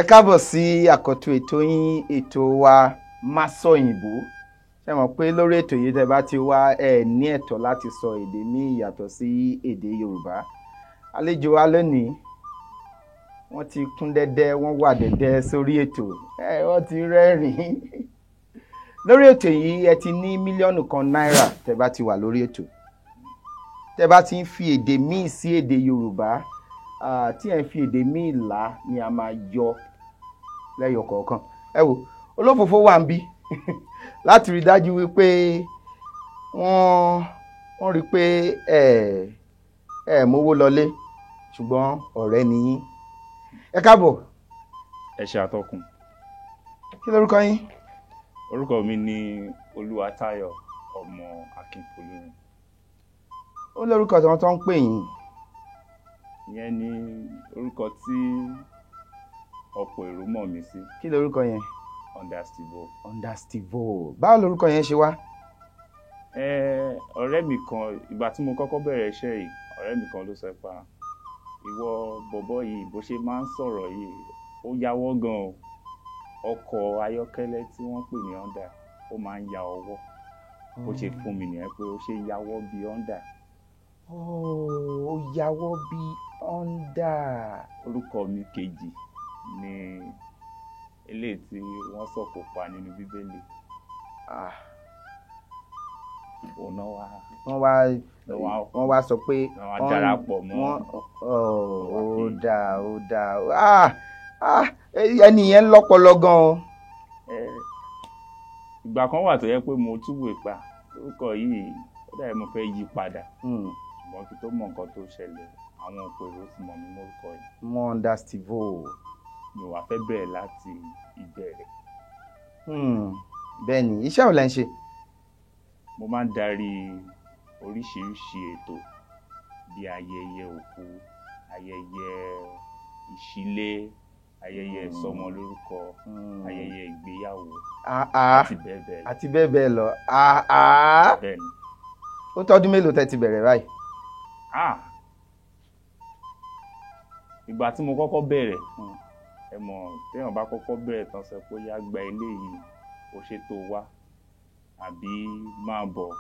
Ẹ káàbọ̀ sí àkọ́tún ètò yín, ètò wa Másọ̀yìnbó. Ṣé mọ̀ pé lórí ètò yìí, tẹ́ bá ti wá, ẹ ní ẹ̀tọ́ láti sọ èdè míì yàtọ̀ sí èdè Yorùbá. Àlejò wa lónìí, wọ́n ti kún dẹ́dẹ́, wọ́n wà dẹ́dẹ́ sórí ètò ẹ, wọ́n ti rẹ́rìn-ín. Lórí ètò yìí, ẹ ti ní 1 mílíọ̀nù náírà tẹ́ bá ti wà lórí ètò. Tẹ́ bá ti ń fi èdè míì sí èdè Yorùbá, tí ẹ ń fi èdè míì là ni a máa yọ lẹ́yọ kọ̀ọ̀kan. Ẹ wò, olófòfó wà ń bí láti rí dájú wípé wọ́n rí pé ẹ mówó lọlé, ṣùgbọ́n ọ̀rẹ́ ni yín. Ẹ káàbọ̀. Ẹ ṣe, àtọkùn. Kí lorúkọ yín? Orúkọ mi ni Olúwatáyọ̀ ọmọ Akínfolúrin. Ó lórúkọ tí wọ́n tó ń pè yín. Ìyẹn ni orúkọ tí ọ̀pọ̀ èrò mọ̀ mí sí. Kí lorúkọ yẹn? Understivo. Understivo. Báwo lorúkọ yẹn ṣe wá? Ẹ ọ̀rẹ́ mi kan, ìgbà tí mo kọ́kọ́ bẹ̀rẹ̀ iṣẹ́ yìí, ọ̀rẹ́ mi kan ló sọ pé, "Ìwọ bọ̀bọ́ yìí, bó ṣe máa ń sọ̀rọ̀ yìí, ó yáwọ́ gan o. Ọkọ̀ ayọ́kẹ́lẹ́ tí wọ́n pè ní Honda, ó máa ń ya ọwọ́." Bó ṣe fún mi nìyẹn, pé ó ṣe yáwọ́ bíi Honda. Ó yáwọ́ bíi Honda. Orúkọ mi kejì ni eléyìí tí wọ́n sọ̀kò pa nínú Bíbélì. Òun náà wá. Wọ́n wá sọ pé wọ́n wá darapọ̀ mọ́. Ó dáa, ó dáa. Ah, ah, ẹni yẹn lọ́pọlọ gan-an. Ìgbà kan wà tó yẹ pé mo túwò pa orúkọ yìí, ó dàbí mo fẹ́ yí padà, ṣùgbọ́n kí tó mọ nǹkan tó ṣẹlẹ̀, àwọn òpó èrò ti mọ̀ mí mórúkọ yìí. Mọ Understivo. Mi ò wá fẹ́ bẹ̀rẹ̀ láti ìbẹ̀rẹ̀. Bẹ́ẹ̀ ni, iṣẹ́ wo lẹ ń ṣe? Mo máa ń darí oríṣiríṣi ètò bíi ayẹyẹ òkú, ayẹyẹ ìṣílé, ayẹyẹ ìsọmọlórúkọ, ayẹyẹ ìgbéyàwó àti bẹ́ẹ̀ bẹ́ẹ̀ lọ. Àti bẹ́ẹ̀ bẹ́ẹ̀ lọ. Ah, ah. Bẹ́ẹ̀ ni. Ó tọ́dún mélòó tẹ́ ti bẹ̀rẹ̀ báyìí? Ah! Ìgbà tí mo kọ́kọ́ bẹ̀rẹ̀, ẹ mọ̀, téèyàn bá kọ́kọ́ bẹ̀rẹ̀ tán, sọ pé yá, gba eléyìí, ó ṣe tó wá, àbí máa bọ̀,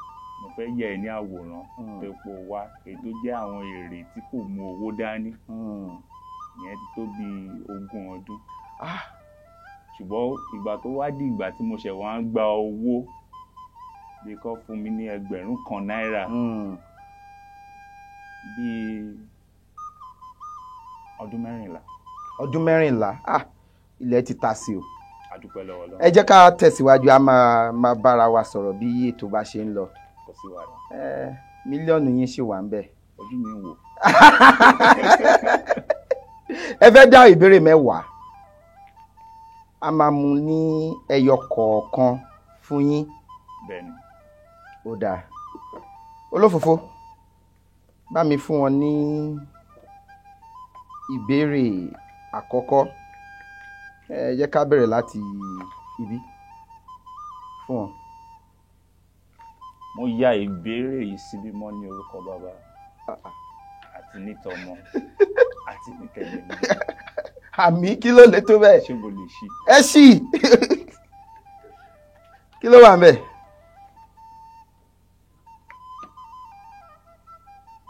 mo fẹ́ yẹ ẹ ní àwòrán tó pò wá, èyí tó jẹ́ àwọn èrè tí kò mú owó dání, ìyẹn ti tó bí 20 ọdún. Ṣùgbọ́n ìgbà tó wá di ìgbà tí mo ṣẹ̀ wá ń gba owó, bí kò fún mi ní 1000 náírà, bíi ọdún 14. Ọdún 14. Ah, ilẹ̀ ti ta sí o. A dúpẹ́ lọ́wọ́ Ọlọ́run. Ẹ jẹ́ ká tẹ̀síwájú, a máa máa bára wa sọ̀rọ̀ bí ètò bá ṣe ń lọ. Kò sí wàhálà. Mílíọ̀nù yín ṣì wà ń bẹ̀. Ojú mi ń wò. Ẹ fẹ́ dá ìbéèrè 10, a máa mú ní ẹyọ kọ̀ọ̀kan fún yín. Bẹ́ẹ̀ni. Ó dáa. Olófòfó, bá mi fún wọn ní ìbéèrè àkọ́kọ́. Ẹ jẹ́ ká bẹ̀rẹ̀ láti ibi fún wọn. Mo ya ìbéèrè yìí sí mímọ́ ní orúkọ Bàbá àti nítọmọ àti nítẹ̀mí. Àmì, kí ló lè tó bẹ́ẹ̀? Ṣé mo lè ṣí? Ẹ ṣí. Kí ló wà ń bẹ̀?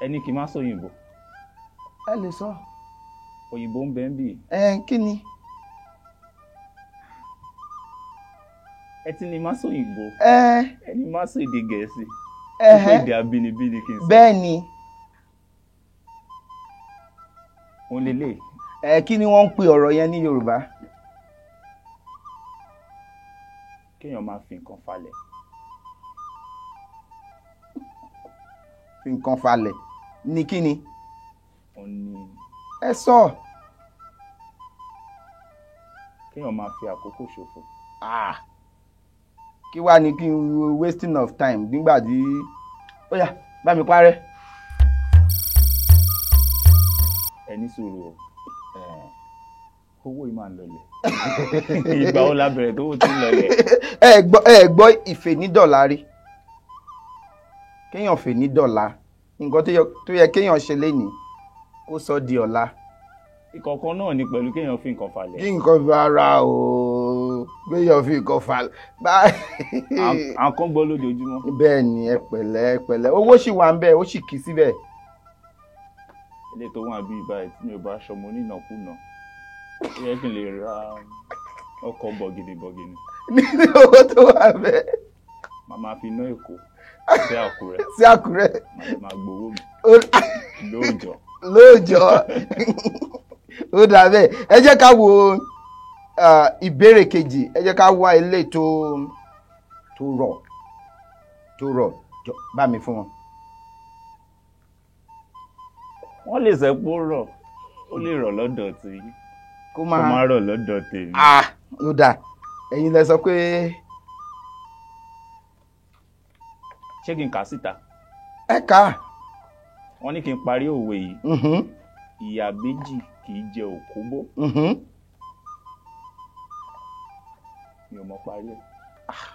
Ẹ ní kí n má sọ òyìnbó. Ẹ lè sọ. Òyìnbó ń bẹ ń bì. Ẹ kí ni? Ẹ ti ní má sọ òyìnbó. Ẹ. Ẹ ní má sọ èdè Gẹ̀ẹ́sì. Ẹhẹ́. Èdè abínibí ni kí n sọ. Bẹ́ẹ̀ ni. Òun lélẹ̀. Ẹ kí ni wọ́n ń pè ọ̀rọ̀ yẹn ní Yorùbá? Kéèyàn máa fi nǹkan falẹ̀. Fi nǹkan falẹ̀ ní kí ni? Òun ni. Ẹ sọ. Kéèyàn máa fi àkókò ṣòfò. Ah, kí wàá ní kí n wasting of time nígbà tí ó yá, bá mi parẹ́. Ẹ ní sùúrù o, owó yìí máa ń lọlẹ̀. Ìgbà wo la bẹ̀rẹ̀ tó ti ń lọlẹ̀? Ẹ gbọ́ ìfè ní dọ̀là rí? Kéèyàn fè ní dọ̀là, nǹkan tó yẹ kéèyàn ṣe lénìí, kó sọ di ọ̀la. Ìkọ̀ọ̀kan náà ni pẹ̀lú kéèyàn fi nǹkan falẹ̀. Kí nǹkan fi ara o, kéèyàn fi nǹkan falẹ̀. À ń kán gbọ́ lójoojúmọ́. Bẹ́ẹ̀ ni, ẹ pẹ̀lẹ́, ẹ pẹ̀lẹ́, owó sì wà ń bẹ̀, ó sì kì í síbẹ̀. Ilé tó wà bíi báyìí tí mi ò bá ṣọmọ onínàkúnà, ó yẹ kí n lè ra ọkọ̀ bọ̀gìnì bọ̀gìnì. Nínú owó tó wà bẹ́ẹ̀. Màá máa fi ná Èkó sí Àkúrẹ́. Sí Àkúrẹ́. Màá gbowó mi lóòjọ́. Lóòjọ́. Ó dà bẹ́ẹ̀. Ẹ jẹ́ ká wo ìbéèrè kejì. Ẹ jẹ́ ká wá ilé tó rọ̀ tó rọ̀ bá mi fún wọn. Wọ́n lè sọ pé ó rọ̀, ó lè rọ̀ lọ́dọ̀ tí kó má rọ̀ lọ́dọ̀ tèmi. Ó dà, ẹ̀yin lẹ sọ pé. Ṣé kí n kà á síta? Ẹ kà á. Wọ́n ní kí n parí òwe yìí. Ìyá méjì kì í jẹ òkóbó. Mi ò mọ parí ẹ̀,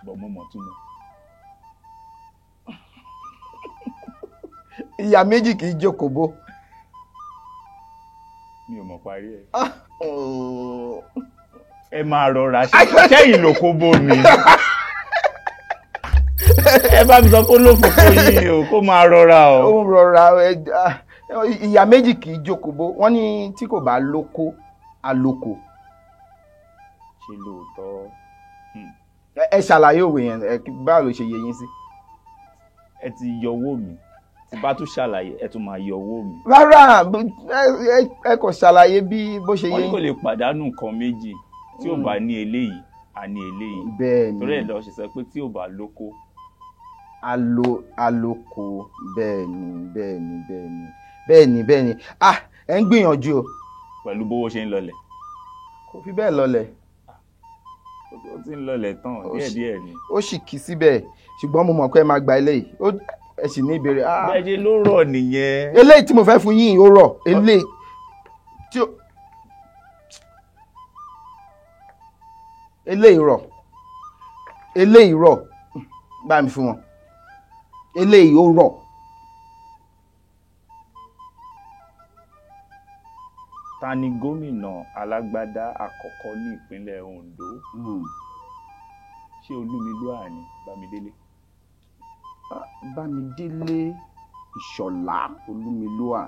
bọ̀ mo mọ̀ túmọ̀. Ìyá méjì kì í jẹ òkóbó. Mi ò mọ̀ parí ẹ̀. Ẹ máa rọra ṣe ìlòkóbó mi. Ẹ bá mi sọ kó lófòfó yìí o, kó máa rọra o. Ó ń rọra. Ìyá méjì kì í jókòó, wọ́n ní tí kò bá lóko alóko. Ṣé lóòótọ́? Ẹ ṣàlàyé òwe yẹn, báwo ló ṣe yé yín sí. Ẹ ti yọ owó mi, tí bá tún ṣàlàyé ẹ tún máa yọ owó mi. Rárá, ẹ kò ṣàlàyé bí bó ṣe yé yín. Wọ́n ní kò lè pàdánù nǹkan méjì, tí ò bá ní eléyìí a ní eléyìí. Bẹ́ẹ̀ni. Torí ẹ̀ lọ ṣe sọ pé tí ò bá lóko. Aloko. Bẹ́ẹ̀ni bẹ́ẹ̀ni bẹ́ẹ̀ni bẹ́ẹ̀ni bẹ́ẹ̀ni. Ẹ ń gbìyànjú o. Pẹ̀lú bówó ṣe ń lọlẹ̀. Kò fi bẹ́ẹ̀ lọlẹ̀. Ó ti ń lọlẹ̀ tán díẹ̀díẹ̀ ni. Ó sì kì í síbẹ̀, ṣùgbọ́n mo mọ̀ pé ẹ máa gba eléyìí. Ẹ sì ní ìbéèrè. Bẹ́ẹ̀ ṣe ló rọ̀ nìyẹn. Eléyìí tí mo fẹ́ fún yín ó rọ̀. Eléyìí tí ó eléyìí rọ̀. Eléyìí rọ̀. Bá mi fún wọn. Eléyìí ó rọ̀. Ta ni gómìnà alágbádá àkọ́kọ́ ní ìpínlẹ̀ Ondo? Ṣé Olúmilúà ni Bámidélé? Bámidélé Ìṣọ̀lá Olúmilúà.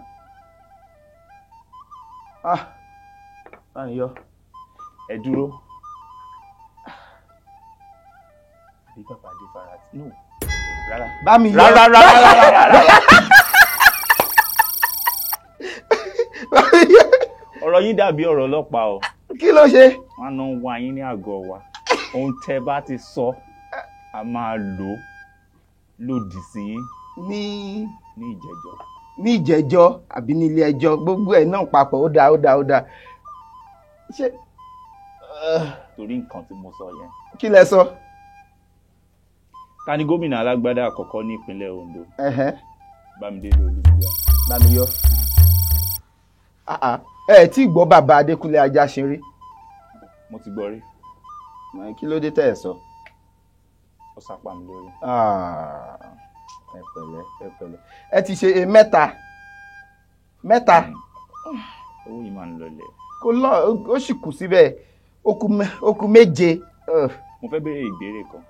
Báyọ̀. Ẹ dúró. Àbí bàbá Adéfarati? No. Rárá. Bámi yọ. Rárá rárá rárá. Ọ̀rọ̀ yín dàbí ọ̀rọ̀ ọlọ́pàá o. Kí ló ṣe? Wọ́n á wá yín ní àgọ́ wa. Ohun tẹ́ bá ti sọ, a máa lò lòdì sí yín. Ní ìjẹ́jọ́. Ní ìjẹ́jọ́ àbí ní ilé ẹjọ́, gbogbo ẹ̀ náà papọ̀, ó dáa ó dáa ó dáa. Ṣé torí nǹkan tí mo sọ yẹn. Kí lẹ sọ? Ta ni gómìnà alágbádá àkọ́kọ́ ní ìpínlẹ̀ Ondo? Bámidélé Olúmilúà. Bámiyọ. Ẹ tí gbọ́ bàbá Adékúnlé Ajásin rí? Mo ti gbọ́ rí. Kí ló dé tẹ́ ẹ sọ? Ó sápá mi lórí. Ẹ pẹ̀lẹ́, ẹ pẹ̀lẹ́. Ẹ ti ṣe mẹ́ta. Mẹ́ta. Owó yìí máa ń lọlẹ̀. Kò lọ, ó sì kù síbẹ̀. Ó kù méje. Mo fẹ́ béèrè ìbéèrè kan.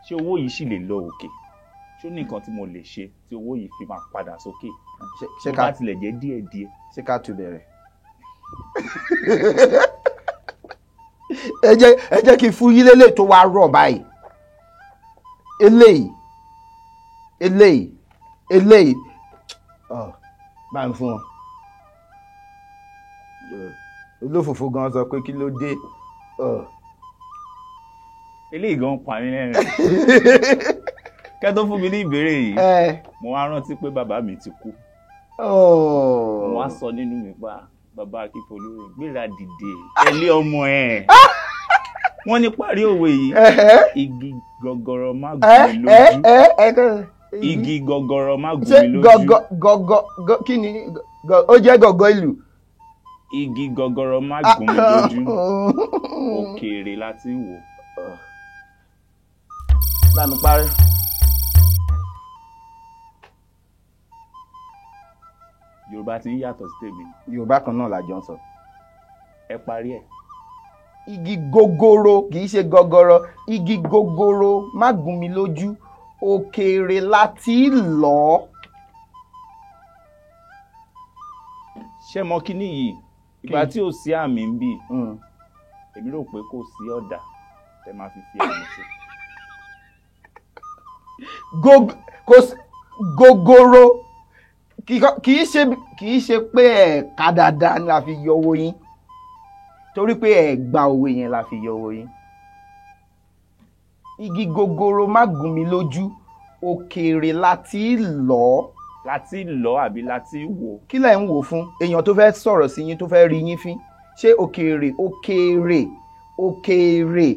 Ṣé owó yìí sì lè lọ òkè? Ṣé ó ní nǹkan tí mo lè ṣe tí owó yìí fi máa padà sókè? Ṣé ká bá tilẹ̀ jẹ́ díẹ̀díẹ̀. Ṣé ká tún bẹ̀rẹ̀? Ẹ jẹ́ kí n fún yín lélẹ̀ tó wá rọ̀ báyìí. Eléyìí eléyìí eléyìí bá ń fún wọn. Olófòfò gan sọ pé kí ló dé. Eléyìí gan pa mí lẹ́rìn. Kẹ́ tó fún mi ní ìbéèrè yìí, mo wá rántí pé bàbá mi ti kú. Mo wá sọ nínú mi pa bàbá Akínfolúre gbéra dìde ẹlé ọmọ ẹ. Wọ́n ní parí òwe yìí, igi gọgọrọ má gún mi lójú. Igi gọgọrọ má gún mi lójú. Gọgọ kí ni ó jẹ́ gọgọ ìlú? Igi gọgọrọ má gún mi lójú. Òkèèrè la ti ń wò. Bá mi parí. Yorùbá ti ń yàtọ̀ sí tèmi. Yorùbá kan náà la jọ ń sọ. Ẹ parí ẹ̀. Igi gogoro kì í ṣe gọgọrọ, igi gogoro má gún mi lójú, òkèèrè láti lọ. Ṣé mọ kíní yìí, ìgbà tí ò sí àmì ń bì, èmi rò pé kò sí ọ̀dà tẹ máa fi fi àmì sí. Gogoro kì í ṣe pé ẹ̀ka dáadáa ni la fi yọ owó yín, torí pé ẹ gba owó yẹn la fi yọ owó yín. Igi gogoro má gún mi lójú, òkèèrè láti lọ. Láti lọ àbí láti wò? Kí lẹ̀ ń wò fún? Èèyàn tó fẹ́ sọ̀rọ̀ sí yín, tó fẹ́ rí yín fín. Ṣé òkèèrè òkèèrè òkèèrè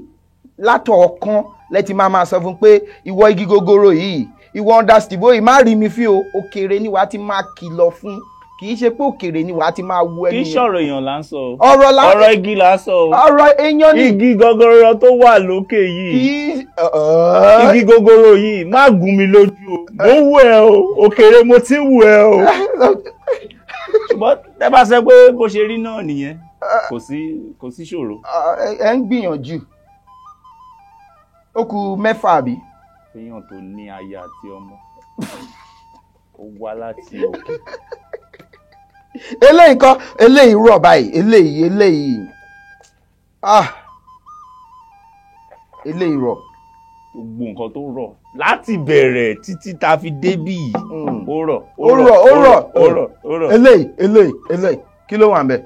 látọ̀ ọ̀kan lẹ́tí máa sọ fún pé ìwọ igi gogoro yìí, ìwọ understanding yìí má rí mi fín o, òkèèrè ni wàá ti máa kìlọ̀ fún. Kì í ṣe pé òkèèrè ni wàá ti máa wo ẹni. Kì í ṣọ̀rọ̀ èèyàn là ń sọ o. Ọ̀rọ̀ igi là ń sọ o. Ọ̀rọ̀ èèyàn ni. Igi gogoro tó wà lókè yìí. Igi gogoro yìí má gún mi lójú o. Mo ń wù ẹ́ o, òkèèrè mo ti ń wù ẹ́ o. Ṣùgbọ́n tẹ́ bá sọ pé bó ṣe rí náà nìyẹn, kò sí ṣòro. Ẹ ń gbìyànjú. Ó kù mẹ́fà àbí? Èèyàn tó ní aya àti ọmọ, ó wá láti òkè. Eléyìí kọ́, eléyìí rọ̀ báyìí, eléyìí eléyìí rọ̀. Gbogbo nǹkan tó rọ̀ láti bẹ̀rẹ̀ títí tá a fi débí yìí, ó rọ̀, ó rọ̀, ó rọ̀, ó rọ̀, ó rọ̀. Eléyìí kí ló wà ń bẹ̀?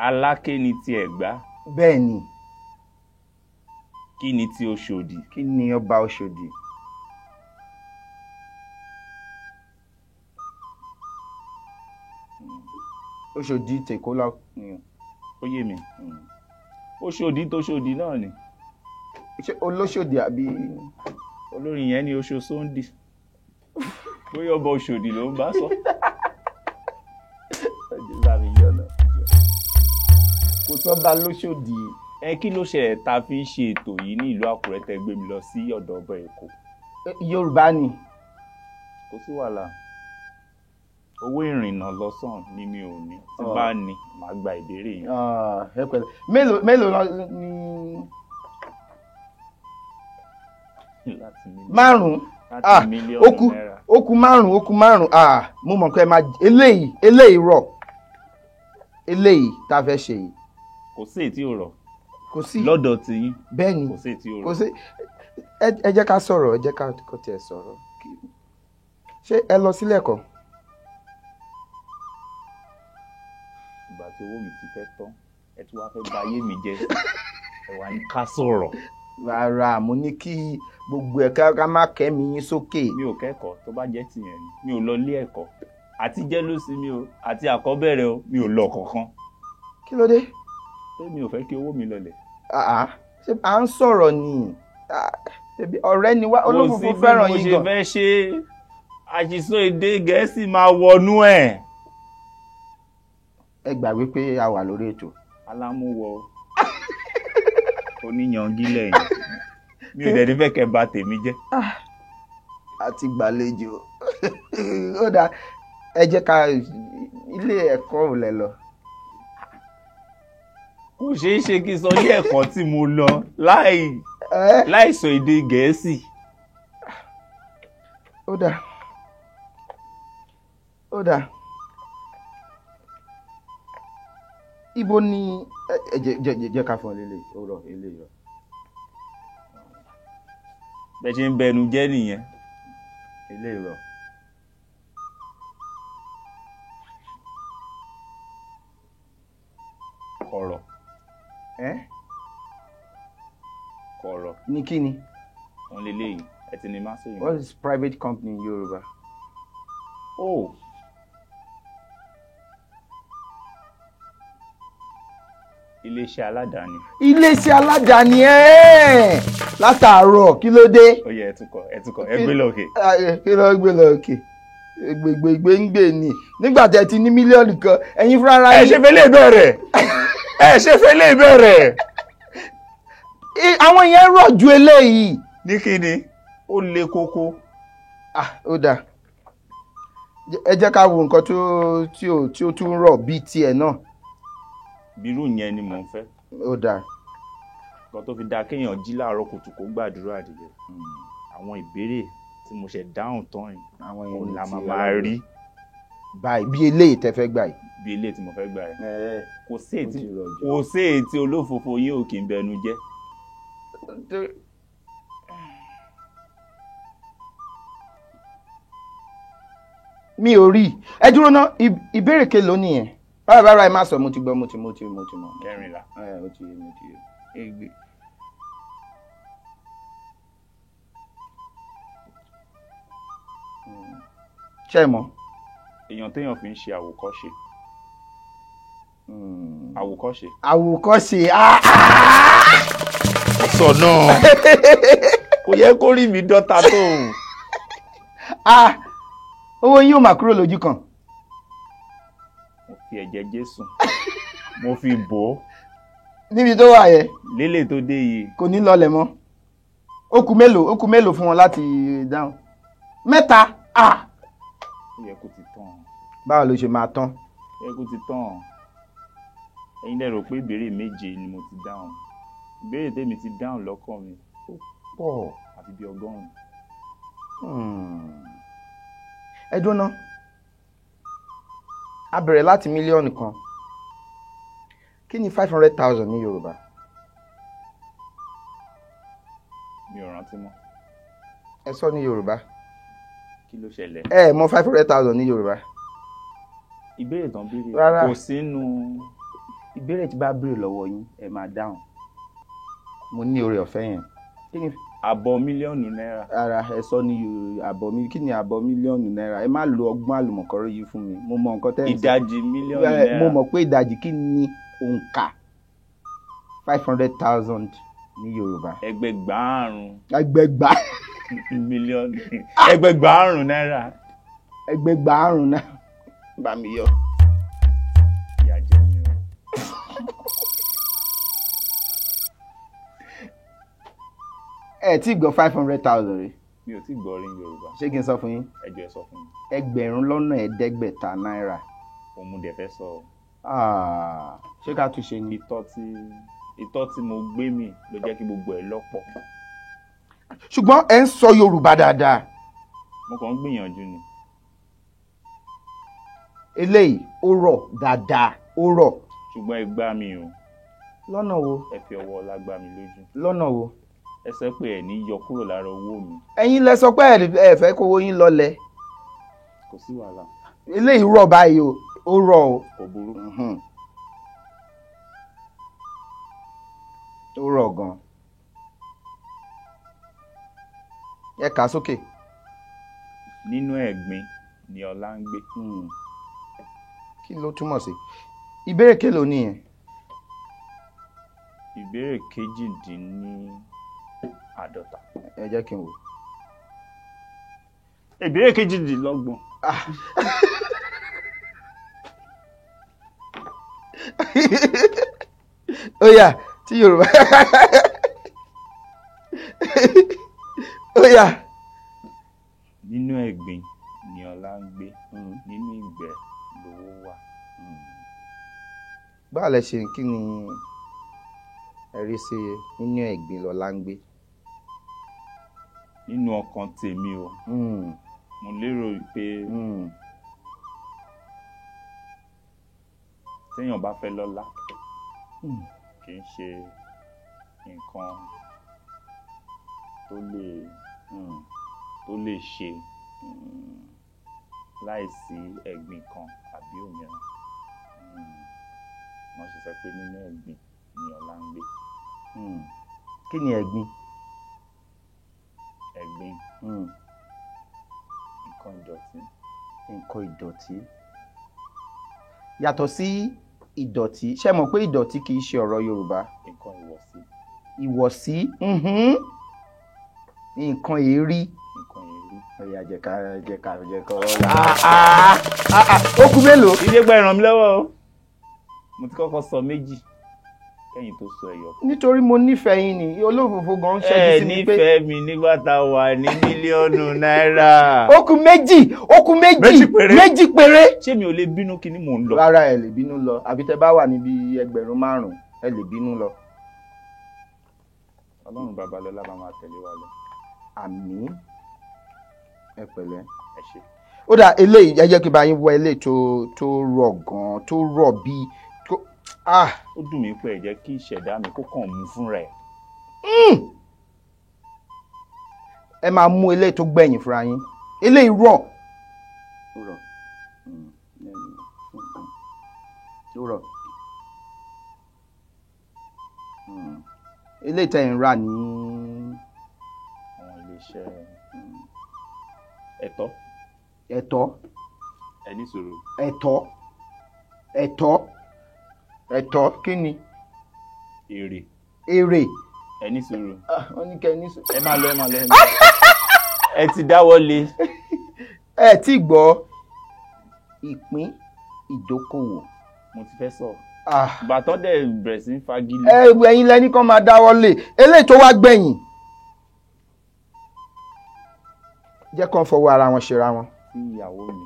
Aláké ni ti Ẹ̀gbá. Bẹ́ẹ̀ ni. Kí ni ti Ọ̀ṣọ́dì? Kí ni ọba Ọ̀ṣọ́dì? Ọ̀ṣọ́dì tèkó lọ ni. Ó yé mi. Ọ̀ṣọ́dì tó ṣòdì náà ni. Ṣé olóṣòdì àbí? Olórin yẹn ni Oṣó Sóńdì. Bóyá ọba Ọ̀ṣọ́dì ló ń bá sọ. Kò sọ́ba lóṣòdì. Ẹ kí ló ṣẹlẹ̀ tá a fi ń ṣe ètò yìí ní ìlú Àkúrẹ́ tẹ́ gbé mi lọ sí ọ̀dọ̀ ọba Èkó? Yorùbá ni. Kò sí wàhálà. Owó ìrìnnà lọ́sàn ni mi ò ní. Tí bá ní, màá gba ìbéèrè yẹn. Ẹ pẹ̀lẹ́. Mélòó ni? Márùn-ún. Láti mílíọ̀nù náírà. Ó kù márùn-ún, Mo mọ̀ pé ẹ máa eléyìí rọ̀. Eléyìí tá a fẹ́ ṣe yìí. Kò sí èyí tí ò rọ̀. Kò sí. Lọ́dọ̀ tiyín. Bẹ́ẹ̀ ni. Kò sí èyí tí ò rọ̀. Kò sí. Ẹ jẹ́ ká sọ̀rọ̀, ẹ jẹ́ ká tiẹ̀ sọ̀rọ̀. Ṣé ẹ lọ sílé ẹ̀kọ́? Ìgbà tí owó mi ti fẹ́ tán, ẹ tún wá fẹ́ bà ayé mi jẹ́. Ẹ wá ní ká sọ̀rọ̀. Rárá, mo ní kí gbogbo ẹ̀ ká má kẹ́mi yín sókè. Mi ò kẹ́kọ̀ọ́, tó bá jẹ́ tìyẹn ni. Mi ò lọ ilé ẹ̀kọ́. Àti jẹ́lósì mi o, àti àkọ́bẹ̀rẹ̀ o, mi ò lọ kankan. Kí ló dé? Pé mi ò fẹ́ kí owó mi lọlẹ̀. Ṣé à ń sọ̀rọ̀ ni? Ọ̀rẹ́ ni wá, olófòfò fẹ́ràn yín gan. Mo sì bí mo ṣe fẹ́ ṣe àṣìṣe èdè Gẹ̀ẹ́sì máa wọnú ẹ̀. Ẹ gbàgbé pé a wà lórí ètò. Alámúwọ oníyangí lẹ́yìn. Mi ò dẹ̀ ní fẹ́ kẹ́ bà tèmi jẹ́. Àti gbàlejò. Ó dáa, ẹ jẹ́ ká ilé ẹ̀kọ́ ò lẹ lọ. Kò ṣeé ṣe kí n sọ ilé ẹ̀kọ́ tí mo lọ láì sọ èdè Gẹ̀ẹ́sì. Ó dáa. Ó dáa. Ibo ni ẹ jẹ́ ká fún ọ lélẹ̀, ó rọ̀ eléyìí rọ̀. Bẹ́ẹ̀ ṣe ń bẹnu jẹ́ nìyẹn. Eléyìí rọ̀. Kọ̀rọ̀. Kọ̀rọ̀. Ní kí ni? Wọ́n lè léyìí, ẹ ti ní máa sóyún. What is private company in Yorùbá? Oh. Iléeṣẹ́ aládàáni. Iléeṣẹ́ aládàáni ẹ́ẹ̀ látàárọ̀ kí ló dé? Ó yẹ ẹ túkọ̀, ẹ gbé lókè. Kí ló gbé lókè? Gbègbègbè ń gbè ní. Nígbà tẹ́ ti ní mílíọ̀nù kan, ẹ̀yin fúnra ara Ẹ yín. ṣe fẹ́ lè bẹ̀rẹ̀. Ẹ ṣe fẹ́ lè bẹ̀rẹ̀. Àwọn yẹn rọ̀ ju eléyìí. Ní kí ni ó le koko. Ah, ó dáa, ẹ jẹ́ ká wo nǹkan tí ó tún rọ̀ bíi tiẹ̀ náà. Bírú yẹn ni mò ń fẹ́. Ó dáa. Nǹkan tó fi dáa kéèyàn jí láàárọ̀ kùtù kó gbàdúrà nìyẹn. Àwọn ìbéèrè tí mo ṣe dáhùn tán yìí, àwọn òun yẹn la ti máa máa rí. Báyìí, bí eléyìí tẹ́ fẹ́ gbà yìí. Bí eléyìí tí mo fẹ́ gbà yìí. Kò sí Ó èyí ti rọ̀ jù. Kò sí èyí tí olófòfò yín ò kì í bẹnu jẹ́. Mi ò rí ẹ. Dúró ná, ìbéèrè kelòó nìyẹn? Rárá rárá, ẹ má sọ, mo ti gbọ́, mo ti mọ̀. 14. Ẹ ó ti yé, mo ti yé. Egbe. Ṣé ẹ mọ̀? Èèyàn téèyàn fi ń ṣe àwòkọ́ṣe. Àwòkọ́ṣe. Àwòkọ́ṣe, ah, ah! Sọ náà kò yẹ kó rí mi dọ́ta tó o. Ah, owó yín ò mà kúrò lójú kan. Mo fi ẹ̀jẹ̀ Jésù mo fi bò ó. Níbi tó wà yẹn. Lélẹ̀ tó dé yìí. Kò ní lọlẹ̀ mọ́. Ó kù mélòó? Ó kù mélòó fún wọn láti dáhùn? Mẹ́ta, ah. Ó yẹ kó ti tán. Báwo ló ṣe máa tán? Ó yẹ kó ti tán. Ẹ̀yin lẹ rò pé ìbéèrè méje ni mo ti dáhùn. Ìbéèrè tèmi ti dáhùn lọ́kàn mi ó pọ̀ àfi bí 100. Ẹ dúró ná, a bẹ̀rẹ̀ láti 1,000,000. Kí ni 500,000 ní Yorùbá? Mi ò rántí mọ́. Ẹ sọ ní Yorùbá. Kí ló ṣẹlẹ̀? Ẹ mọ̀ 500,000 ní Yorùbá? Ìbéèrè tán béèrè Rárá. kò sínú. Ìbéèrè tí bá béèrè lọ́wọ́ yín, ẹ máa dáhùn. Mo ní oore ọ̀fẹ́ yẹn. Kí ni? Àbọ̀ mílíọ̀nù náírà. Ara ẹ sọ ní Yorùbá. Àbọ̀ mi, kí ni àbọ̀ mílíọ̀nù náírà? Ẹ má lo ọgbọ́n àlùmọ̀kọ́rọ́ yìí fún mi. Mo mọ nǹkan tẹ́ ẹ̀ ń sọ. Ìdajì mílíọ̀nù Ẹ, náírà. mo mọ̀ pé ìdajì. Kí ni òǹkà 500,000 ní Yorùbá? Ẹgbẹgbàárùn Ẹgbẹgbà mílíọ̀nù, ẹgbẹgbàárùn náírà. Ẹgbẹgbàárùn náà bá mi yọ. Ìyà jẹ mí o. Ẹ tí gbọ́ 500,000 rí? Mi ò tí gbọ́ rí ní Yorùbá. Ṣé kí n sọ fún yín? Ẹ jọ̀ọ́, ẹ sọ fún mi. 5,000,000 náírà. Òun mo dẹ̀ fẹ́ sọ o. Ah, ṣé ká tún ṣe ni? Ìtọ́ tí mo gbé mi ló jẹ́ kí gbogbo ẹ̀ lọ́pọ̀. Ṣùgbọ́n ẹ ń sọ Yorùbá dáadáa. Mo kàn ń gbìyànjú ni. Eléyìí ó rọ̀ dáadáa, ó rọ̀. Ṣùgbọ́n ẹ gbá mi o. Lọ́nà wo? Ẹ fi ọwọ́ ọlá gbá mi lójú. Lọ́nà wo? Ẹ sọ pé ẹ ní yọ kúrò lára owó mi. Ẹ̀yin lẹ sọ pé ẹ fẹ́ kówó yín lọlẹ̀. Kò sí wàhálà. Eléyìí rọ̀ báyìí o, ó rọ̀ o. Kò burú. Ó rọ̀ gan. Ẹ kà á sókè. Nínú ẹ̀gbin ni ọlá ń gbé. Kí ló túmọ̀ sí? Ìbéèrè kélòó nìyẹn? Ìbéèrè 48. Ẹ jẹ́ kí n wò. Ìbéèrè 28. Ah. Ó yá, tí Yorùbá, ó yá. Nínú ẹ̀gbin ni ọlá ń gbé, nínú ìgbẹ́ lówó wà. Báwo lẹ ṣe, kí ni ẹ rí sí nínú ẹ̀gbin lọlá ń gbé? Nínú ọkàn tèmi o, mo lérò pé téèyàn bá fẹ́ lọ́lá, kì í ṣe nǹkan tó lè ṣe láìsí ẹ̀gbin kan àbí òmíràn. Wọ́n ṣe sọ pé nínú ẹ̀gbin ni ọlá ń gbé. Kí ni ẹ̀gbin? Ẹ̀gbin, nǹkan ìdọ̀tí. Nǹkan ìdọ̀tí. Yàtọ̀ sí ìdọ̀tí, ṣé mọ̀ pé ìdọ̀tí kì í ṣe ọ̀rọ̀ Yorùbá? Nǹkan ìwọ̀sí. Ìwọ̀sí, nǹkan èérí. Nǹkan èérí. Ó yá, jẹ́ ká jẹ́ ká jẹ́ ká. Ah, ah, ah, ó kù mélòó? Ilé gba ìràn mi lọ́wọ́ o. Mo ti kọ́kọ́ sọ méjì. Kẹ́yìn tó sọ ẹyọ. Nítorí mo nífẹ̀ẹ́ yín ni, olófòfò gan ń ṣẹ́jú sí mi pé. Ẹ nífẹ̀ẹ́ mi nígbà tá a wà ní mílíọ̀nù náírà. Ó kù méjì, ó kù méjì, méjì péré. Ṣé mi ò lè bínú kí ni mò ń lọ? Rárá, ẹ lè bínú lọ, àbí tẹ bá wà níbi 5,000 ẹ lè bínú lọ. Ọlọ́run Babalọ́lá bá máa tẹ̀lé wa lọ. Àmín. Ẹ pẹ̀lẹ́. Ẹ ṣé. Ó dà, eléyìí ẹ jẹ́ kí n bá yín wọ eléyìí tó rọ̀ gan-an, tó rọ̀ bíi. Ó dùn mí pé ẹ jẹ́ kí ìṣẹ̀dá mi kó kàn mú fúnra ẹ̀. Ẹ máa mú eléyìí tó gbẹ̀yìn fúnra yín. Eléyìí rọ̀. Ó rọ̀. Ó rọ̀. Eléyìí tẹ̀ ń rà ní. Àwọn iléeṣẹ́ ẹ̀tọ́. Ẹ̀tọ́. Ẹ ní sùúrù. Ẹ̀tọ́. Ẹ̀tọ́. Ẹ̀tọ́ kí ni? Èrè. Èrè. Ẹ ní sùúrù. Wọ́n ní kẹ́ ẹ ní sùúrù. Ẹ máa lọ, ẹ máa lọ. Ẹ ti dáwọ́ lé. Ẹ ti gbọ́ ìpín ìdókòwò. Mo ti fẹ́ sọ. Bàtọ́ dẹ̀ bẹ̀rẹ̀ sí ń fagilé. Ẹ ẹ̀yin lẹ́ni kan máa dáwọ́ lé. Eléyìí tó wá gbẹ̀yìn. Jẹ́ kán fọwọ́ ara wọn ṣera wọn. Tí ìyàwó mi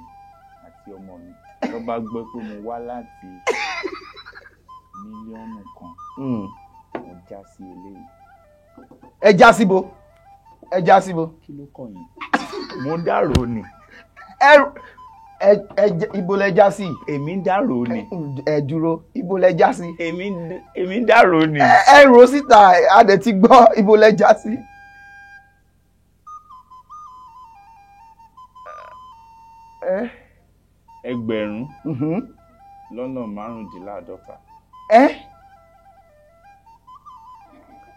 àti ọmọ mi tó bá gbọ́ pé mo wá láti mílíọ̀nù kan, mo já sí eléyìí. Ẹ já síbo, ẹ já síbo. Kí ló kàn yín? Mo ń dàrò ni. Ẹ ibo lẹ já sí? Èmi ń dàrò ni. Ẹ dúró, ibo lẹ já sí? Èmi ń dàrò ni. Ẹ rò síta, a dẹ̀ ti gbọ́ ibo lẹ já sí. Ẹgbẹ̀rún lọ́nà 45.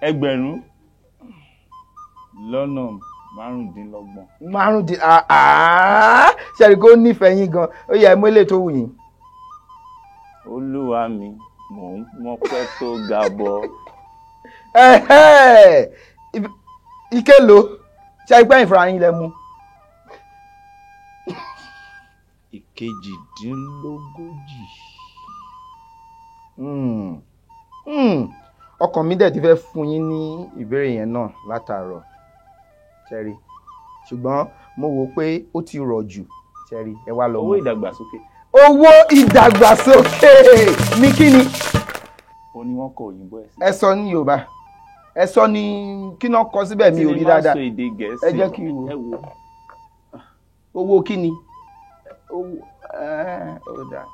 Ẹgbẹ̀rún lọ́nà 25. Márùndín ṣẹ́ni kó nífẹ̀ẹ́ yín gan, ó yẹ mú eléyìí tó wù yín. Olúwa mi, mò ń mọ́pẹ́ tó ga bọ́. Ike lo, ṣe ipẹ́ ìfura yín lẹ mú. 38. Ọkàn mi dẹ̀ ti fẹ́ fún yín ní ìbéèrè yẹn náà látàárọ̀, ṣẹ́rí, ṣùgbọ́n mo wò pé ó ti rọ̀ jù, ṣẹ́rí, ẹ wá lọ mọ̀. Owó ìdàgbàsókè. Owó ìdàgbàsókè ní kí ni? Ó ní wọ́n kọ òyìnbó ẹ̀ sí. Ẹ sọ ní Yorùbá, ẹ sọ ní kí náà kọ síbẹ̀, mi ò rí dáadáa. Tí mi máa sọ èdè Gẹ̀ẹ́sì. Ẹ jẹ́ kí n wò. Owó kí ni?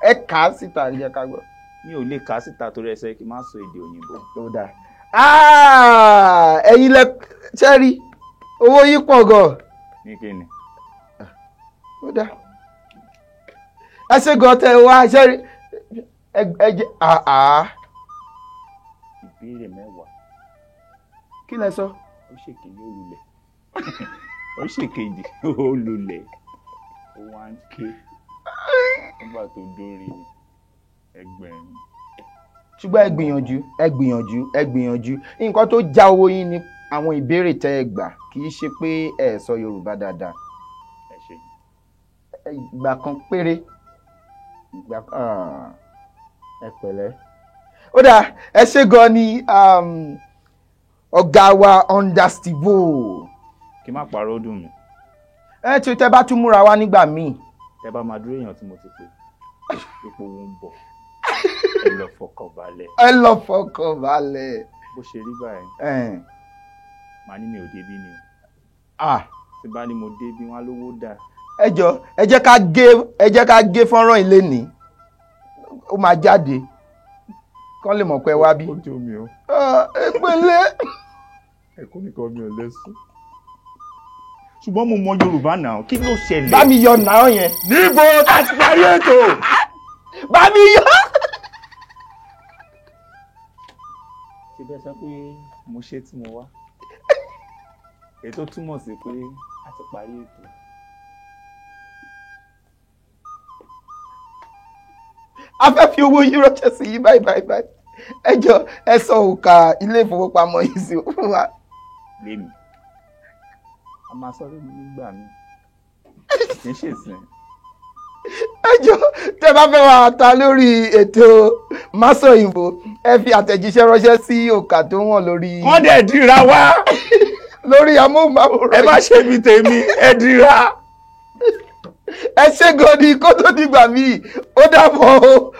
Ẹ kà á síta, ẹ jẹ́ ká gbọ́. Mi ò lè kà á síta torí ẹsẹ̀ kí n má sọ èdè òyìnbó. Ó dáa. Ẹ̀yin lẹ ṣẹ́rí, owó yín pọ̀ gan. Ní kí ni? Ó dáa. Ẹ ṣe gan tẹ wá ṣẹ́rí. Ẹ jẹ́ Ìbéèrè 10. Kí lẹ sọ? Ó ṣèkejì ó lulẹ̀. Ó ṣèkejì ó lulẹ̀. Ó wá ń ké. Nígbà tó dórí ẹgbẹ̀rún. Ṣùgbọ́n ẹ gbìyànjú, ẹ gbìyànjú, ẹ gbìyànjú. Nǹkan tó já owó yín ni àwọn ìbéèrè tẹ́ ẹ gbà, kì í ṣe pé ẹ sọ Yorùbá dáadáa. Ẹ ṣé. Ìgbà kan péré. Ìgbà kan ẹ pẹ̀lẹ́. Ó dáa, ẹ ṣé gan ni ọ̀gá wa Understibo. Kí má parọ́, ó dùn mí. Ẹ tí tẹ́ bá tún múra wá nígbà míì. Tẹ́ bá máa dúró èèyàn tí mo ti pè. Ipò wo ń bọ̀. Ẹ lọ fọkàn balẹ̀. Ẹ lọ fọkàn balẹ̀. Bó ṣe rí báyìí. Màá ní mi ò débí ni o. Tí bá ní mo débí, wọn á lówó dà. Ẹ jọ, ẹ jẹ́ ká gé fọ́nrán ilé ní. Ó máa jáde. Kán lè mọ̀ pé wá bí. Ó jọ mi o. Ẹ pẹ̀lẹ́. Ẹ̀kọ́ nìkan mi ò lẹ́sùn. Ṣùgbọ́n mo mọ Yorùbá náà, kí ló ṣẹlẹ̀? Bá mi yọ náà yẹn. Níbo tá ti parí ètò? Bá mi yọ. Ṣé bẹ́ẹ̀ sọ pé mo ṣe tí mo wá? Èyí tó túmọ̀ sí pé a ti parí ètò. A fẹ́ fi owó yín ránṣẹ́ sí yín báyìí báyìí báyìí. Ẹ jọ, ẹ sọ òǹkà ilé ìfowópamọ́ yìí sí wa. Lémi. A máa sọ lórí nígbà mi. Kì í ṣèsìn. Ẹ jọ̀ọ́, tẹ́ bá fẹ́ wá ta lórí ètò Másọ̀yìnbó, ẹ fi àtẹ̀jíṣẹ́ ránṣẹ́ sí òǹkà tó wọ̀n lórí Wọ́n dẹ̀ dira wá. lórí amóhùnmáwòrán. Ẹ má ṣe bí tèmi, ẹ dira. Ẹ ṣé gan ni, kó tó dìgbà míì, ó dàbọ̀ o.